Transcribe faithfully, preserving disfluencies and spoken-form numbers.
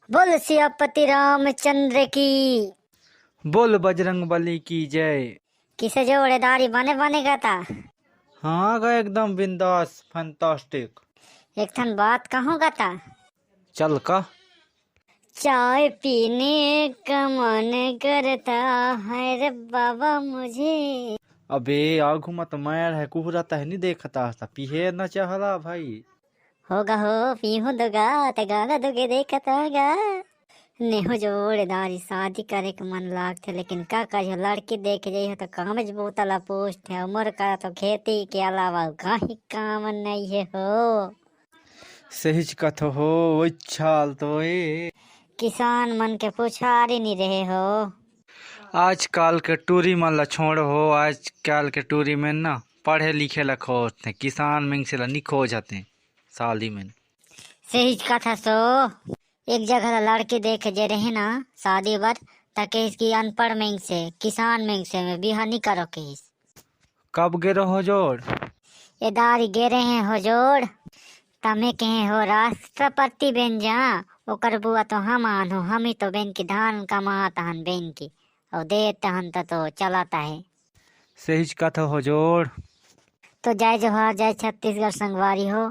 बोल सियापति रामचंद्र की। बोल बजरंग बली की जय। किसे जोड़े दारी बने बने गता? हाँ गा, एकदम बिंदास, फैंटास्टिक। एक ठन बात कहूँ गता? चल का? चाय पीने का मन करता है रे बाबा मुझे। अबे आगू मत मैर है, कुहरा तह नहीं देखता, त पीहे न चहला भाई। होगा हो, पीहूं दोगा, त गाना दोगे देखता गा। नेहू जोड़ेदारी शादी करे के मन लागथे, लेकिन का करियो, लड़की देखे जइहो त कामच बूता ला पूछथे, मोर करा तो खेती के अलावा कहीं काम नहीं है हो। सहीच कथो हो, ओइ छाल तो ए। किसान मन के पुछारी नहीं रहे हो। आजकल के टूरी मन ला छोड़ हो, आजकल के टूरी मन ना पढ़े लिखे ला खोजथे, किसान मन से ला नहीं खोजथे शादी में। सहीच कथा सो, एक जगह ला लड़की देखे जे रहे ना शादी बर, त कहिस कि अनपढ़ मेंग से, किसान मेंग से में बिहा नहीं करो कहिस। कब गे रहो जोड़? ए दारी गे रहे हो जोड़, तमे कहे हो राष्ट्रपति बेन जा, ओकर बुआ तो हम आन हो, हम ही तो बेन की धान कमात हन बेन की, और देत हन त तो चलत है। सहीच कथा हो जोड़। तो जय जोहार, जय छत्तीसगढ़ संगवारी हो।